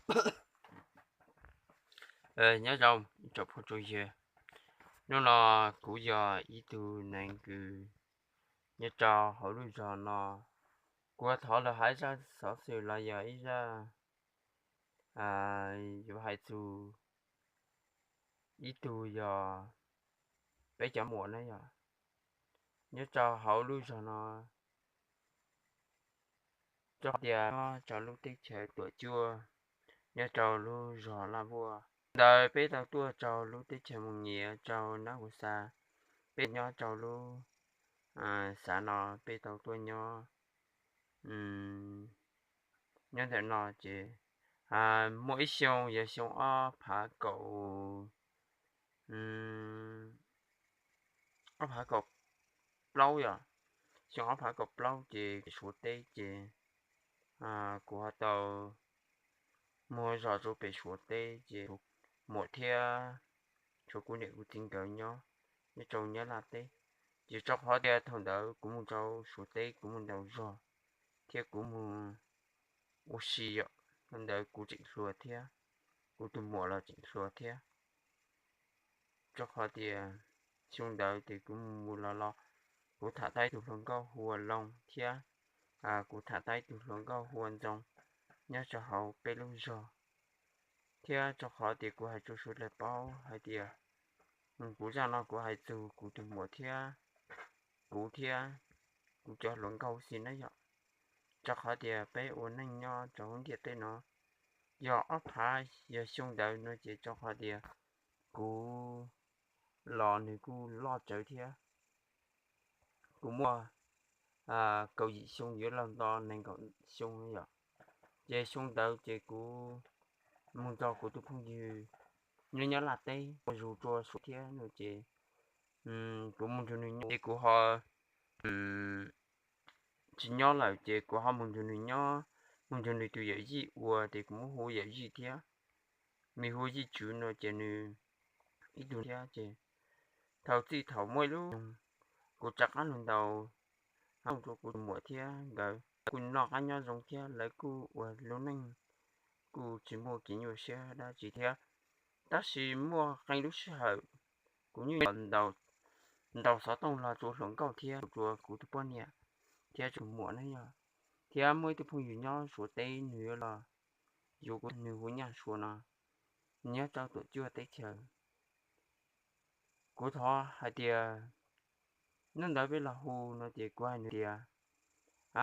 Nyob zoo ib tsoom phooj tsoom ywg, hnub no kuv yog ib tug neeg kws nyob rau hauv lub zog no, kuv thov los hais zaj xov xwm los yog ib zaj yuav hais txug ib tug yog peb cov muam na yog nyob rau hauv lub zog no, rau qhov tias nyob rau lub teb chaws Tuam Cuaj, nyob rau lub zog Laj Vuaj. Ntawd peb tau tuaj rau lub teb chaws Moos Nyias rau nab hu xa, peb nyob rau lub xav no peb tau tuaj nyob, nyob ntawm no ces muaj ib xyoo yog xyoo ob phav kaum, ob phav kaum plaub yog, xyoo ob phav kaum plaub ces Suav teb ces kuv ho tau muag zog rau pem Suav teb ces muam thiab tshuav kuv niam kuv txiv nkawd nyob, nyob rau Nyab Laj teb. Ces rau qhov tias thaum ntawd kuv mus rau Suav teb kuv mus ntaus zog thiab kuv mus ua si yom, thaum ntawd kuv tseem hluas thiab, kuv tus muam los tseem hluas thiab. Rau qhov tias xyoo ntawd ces kuv mus mus los los, kuv tham tau ib tug hluas nkauj hu ua Loo thiab kuv tham tau ib tug hluas nkauj hu ua Ntxoo nyob rau hauv peb lub zog. Thiab rau qhov tias kuv hais rau sawv daws paub hais tias kuv zaj no kuv hais txug kuv tus muam thiab kuv thiab kuv cov hluas nkauj xwb na yom. Rau qhov tias peb ua neej nyob rau hauv ntiaj teb no yog ob phav yog xyoo ntawd no ces rau qhov tias kuv los nws kuj loj tsawv thiab, kuv muaj kaum yim xyoo yuav luag nto nees nkaum xyoo yom. Ces xyoo ntawd ces kuv mus nrog kuv tus phooj ywg nyob Nyab Laj teb ua zug rua Suav thiab no ces kuv mus nrug nws nyob ces kuv ho tsis nyob lawm ces kuv ho mus nrug nws nyob, mus nrug nws tus yawm yij ua ces kuv muab hu yawm yij thiab, nws hu yij tswv no ces nws ib tug thiab ces thaum txij thaum muaj ib lub, kuv rov qab lug ntaus rau kuv tus muam thiab nkawd kuj noj qab nyob zoo thiab lawv kuj ua lub neej kuj tsis muaj kev nyuaj siab dab tsi thiab. Tab sis muaj qee lub sij hawm kuv nyuj ntaus xov tooj los rua hluas nkauj thiab rua kuv tus poj niam thiab rua muam na yog, thiab muaj ib tug phooj ywg nyob Suav teb nws yuav los yuav kuv, nws hu Nyaj Sua no, nws nyob rau Tuam Cuaj teb chaws. Kuv thov hais tias hnub ntawd peb los hu no ces kuv hais nws tias,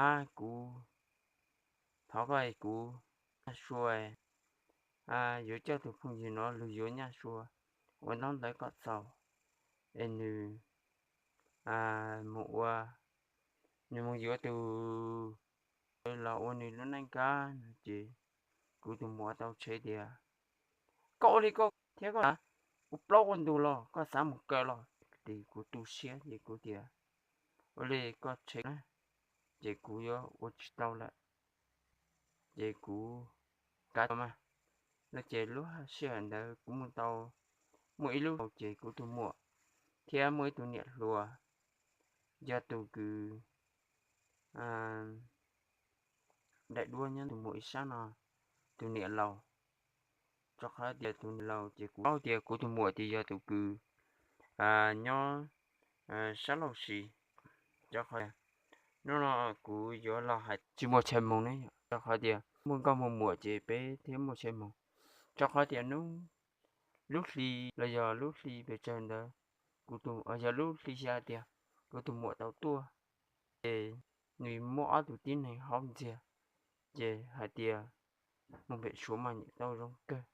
a, kuv thov koj, kuv Nyaj Sua yuav coj tus phooj ywg no lug yuav Nyaj Sua ua ntaub ntawv kom txaus es nws mus ua, nws mus yuav tus los ua nws lub neej kab no ces kuv tus muam tau tsheb tias, koj ua li koj thiab koj ua plaub ua ntug los koj xav mus kaw los. Ces kuv tu siab ces kuv tias, ua li koj tsheb na, ces kuv yuav ua tsis tau lawm, ces kuv kav tau mas. No ces lub sij hawm ntawd kuv mus tau muaj ib lub hlis ces kuv tus muam thiab muaj ib tug niam hluas, yog tus kws daim duab nyob tus muam ib sab no, tus niam laus. Rau qhov tias tus niam laus ces kuv paub tias kuv tus muam ces yog tus kws nyob sab laug si. Rau qhov hnub no kuv yuav los hais tsis muaj chaw moog ne, rau qhov tias muaj nkauj muaj muam ces peb thiaj muaj chaw moog. Rau qhov tias hnub, lub hli los yog lub hli pes tsawg ntawd, kuv tus, yog lub hli xya tias kuv tus muam tau tuaj, ces nws muaj ob tug tib neeg haub ntxiag, ces hais tias mus pem Suav mas nyiam tau zoo kawg.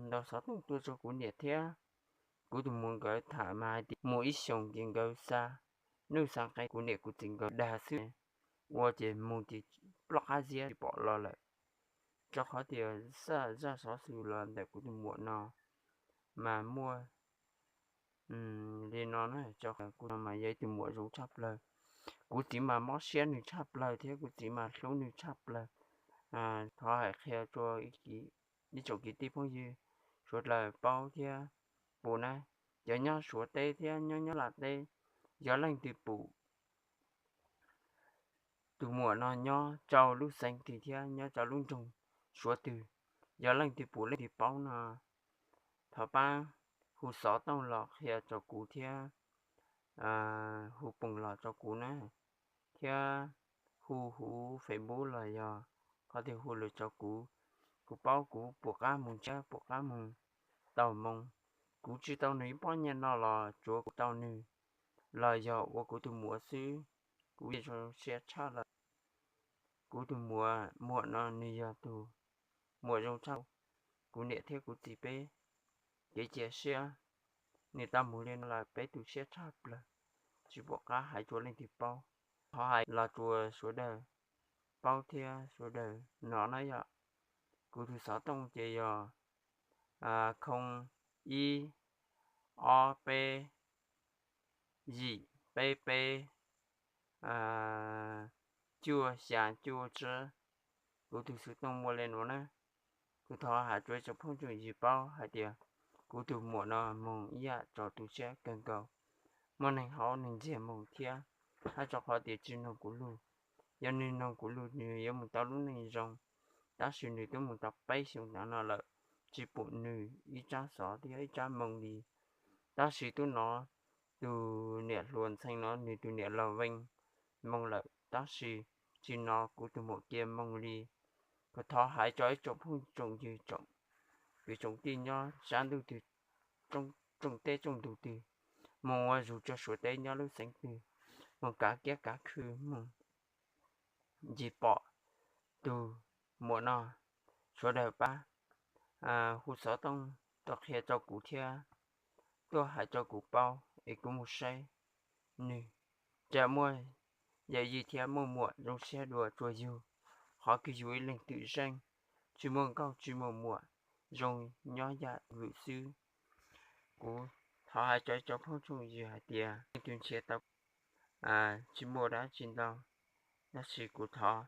Ntaus xov tooj tuaj rau kuv niam thiab kuv tus muam nkawd tham mas hais tias mus ib xyoos ces nkawd xa nuj xa nqe, kuv niam kuv txiv nkawd dag xwb, ua ces mus ces ploj qab ziab tsis pom los lawm. Rau qhov tias zaj xov xwm los ntawm kuv tus muam no mas muaj li no na, rau qhov kuv no mas yog ib tug muam zoo tshaj plaws. Kuv txiv mas mob siab nws tshaj plaws thiab kuv txiv mas hlub nws tshaj plaws. Thov hais qhia rua ib tsoom kwv tij phooj ywg sawv daws paub thiab pum na, cov nyob Suav teb thiab nyob Nyab Laj teb, yog leej twg pum tus muam no nyob rau lub xeev twg thiab nyob rau lub nroog Suav twg, Yog leej twg pum leej twg paub no, thov pab hu xov tooj los qhia rau kuv thiab, hu poos los rau kuv na, thiab hu huv Facebook los yog qhov twg hu lawm rau kuv. Kuv paub kuv puas qab mus ntshiab, puas qab mus tau moo. Kuv tsis tau nws ib pob nyiaj no los tsuav kuv tau nws los yog ua kuv tus muam xwb, kuv yeej zoo siab tshaj lawm. Kuv tus muam, muam no nws yog tus muam zoo tshaj. Kuv niam thiab kuv txiv peb kev cia siab, nws tau mus li no lawm peb tu siab tshaj plaws, tsis pom qab hais rua leej twg paub. Thov hais los rua sawv daws paub thiab sawv daws hnov na yom. Kuv tus xov tooj ces yog khoo ib ob peb yim peb peb cuaj xya cuaj tsib. Kuv tus xov tooj muaj li nuav na. Kuv thov hais rua ib tsoom phooj tsoom ywg paub hais tias kuv tus muam no moog ib yam tsaus tu siab kawg nkaus. Muaj neeg haus neeg ntsiag moog thiab, hab rua qhov tias tsis noog kuv lug. Yog nwg noog kuv lug nwg yuav moog tau lub neej zoo, tab sis nwg twb moog tau peb xyoos tav no lawm, tsis pum nwg ib tsab xov thiab ib tsab moo li. Tab sis tub nov tus niam hluas ntxhee no nwg tus niam laug veej moo lawm, tab sis tsis nov kuv tus muam kiag moo li. Kuv thov hais rua ib tsoom phooj tsoom ywg, tsoom kwv tsoom tij nyob sab ntuj twg, tsoom teb tsoom ntug twg, moog ua zug rua Suav teb nyob lub xeev twg, moog kav kiab kav khw moog ncig pom tug muam no, sawv daws pab hu xov tooj tuaj qhia rua kuv thiab tuaj hais rua kuv paub es kuv moog saib nwg. Tsam muaj yawm yij thiab muaj muam zoo siab dua rua yug, qhov kws yug ib leeg twm zeej, tsis muaj nkauj tsis muaj muam, zoo nyob yam lwm xwb. Kuv thov hais rua ib tsoom phooj tsoom ywg hais tias leej twg nrhiav tau, tsis muaj dab tsi ntau, tab sis kuv thov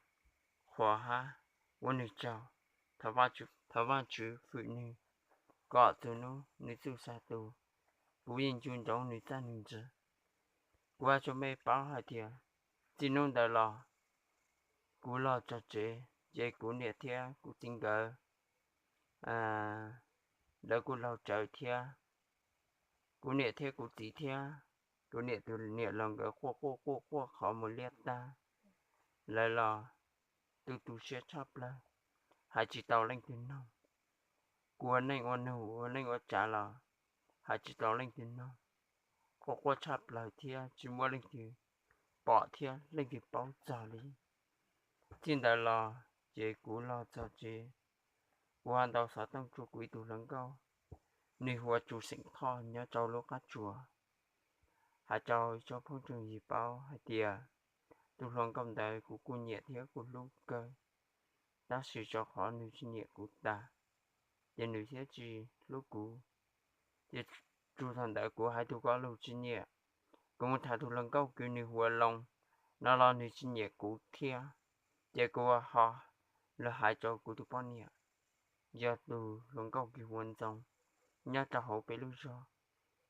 qhuas hab ua nwg tsaug, thov Vaajtswv fwm nwg kom txug nub nwg txuj sa tus. Kuv yeej ncu ntsoov nwg txaj nwg ntse. Kuv has rua mej paub hais tias txij nub ntawd los kuv lug txug tsev ces kuv niam thiab kuv txiv nkawd lawv kuj laug tsawv thiab. Kuv niam thiab kuv txiv thiab kuv niam tus niam laug nkawd quaj quaj quaj quaj qhov muag liab tag. Lawv los tu tu siab tshaj plawg, hais tsis tau leej twg noog. Kuv ua neej ua nug ua neej ua tsav los hais tsis tau leej twg noog. Quaj quaj tshaj plawg thiab tsis muaj leej twg pom thiab leej twg paub txog li. Txij ntawd los ces kuv lug txug tsev, kuv ho ntau xov tooj rua kuv ib tug hluas nkauj, nwg hu ua Tsu Xeem Thoj nyob rua lub qab tsuas. Hais rua ib tsoom phooj tsoom ywg paub hais tias tus hluas nkauj ntawd kuv kuj nyiam thiab kuj hlub kawg, tab sis rua qhov nwg tsis nyiam kuv tag, ces nwg thiaj tsis hlub kuv. Ces txug thaum ntawd kuv hais tug ko lug tsis nyiam. Kuv moog tham tug hluas nkauj kws nwg hu ua Loo no los nwg tsis nyiam kuv thiab, ces kuv ho lug hais rua kuv tus poj niam, yog tug hluas nkauj kws hu ua Ntxoo, nyob rua hauv peb lub zog.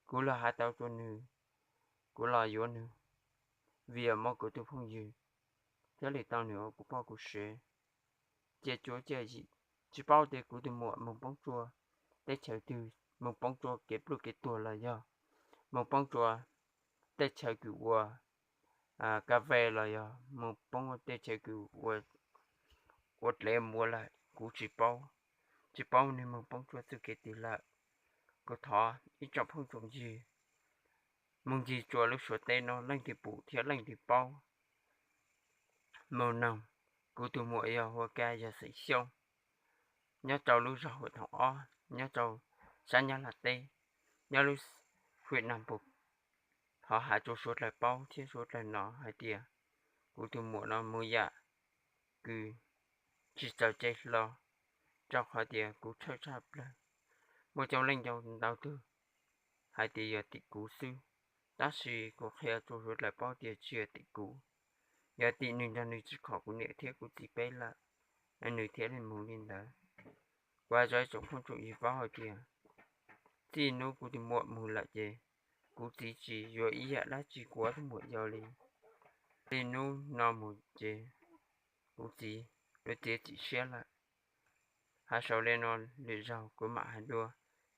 Kuv lug hais tau rua nwg, kuv los yuav nwg, vim muaj kuv tus phooj ywg thiaj li tau nwg ua kuv poj kuv sev. Cia cuav cia yim, tsis paub tias kuv tus muam moog poob rua teb chaws twg, moog poob rua kev pluj kev tuag los yog moog poob rua teb chaws kws ua kas fes los yog moog poob rua teb chaws kws ua dlev npua lawm, kuv tsis paub. Tsis paub nwg moog poob rua txuj kev twg lawm. Kuv thov ib tsoom phooj tsoom ywg moog ncig rua lub Suav teb no leej twg pum thiab leej twg paub moog noog. Kuv tus muam yog hu ua Ka, yog xeem Xyooj, nyob rua lub zog Huam Thoom Ob, nyob rua sab Nyab Laj teb, nyob lub Huam Nam Pus. Thov hais rua suav dlawg paub thiab suav dlawg nov hais tias kuv tus muam no moog yam kws tsis txawj tseg hlo, rua qhov tias kuv txhawj tshaj plawg. Muaj coob leej ntau tug hais tias yog tim kuv xwb, tab sis kuv qhia rua suav dlawg paub tias tsis yog tim kuv, yog tim nwg nrug nwg tsis khom kuv niam thiab kuv txiv peb lawm, nwg thiaj li moog li ntawd. Kuv has rua ib tsoom phooj tsoom ywg paub hais tias txij nub kuv tus muam moog lawm ces kuv txiv tsis yuav ib yam dab tsi kuv tus muam yau li. Txij nub no moog ces kuv txiv lub txiav txim siab lawm. Hais xaus li no, lwm zaug kuv mam hais dua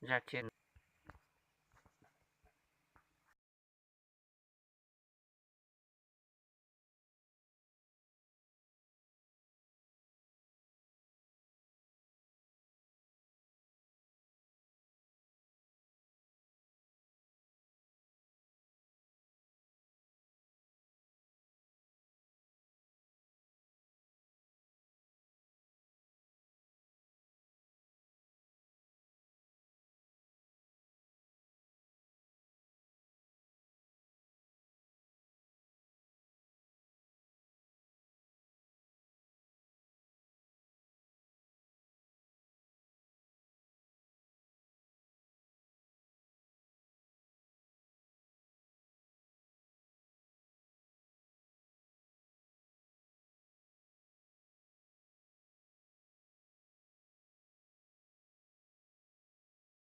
zaj tshiab.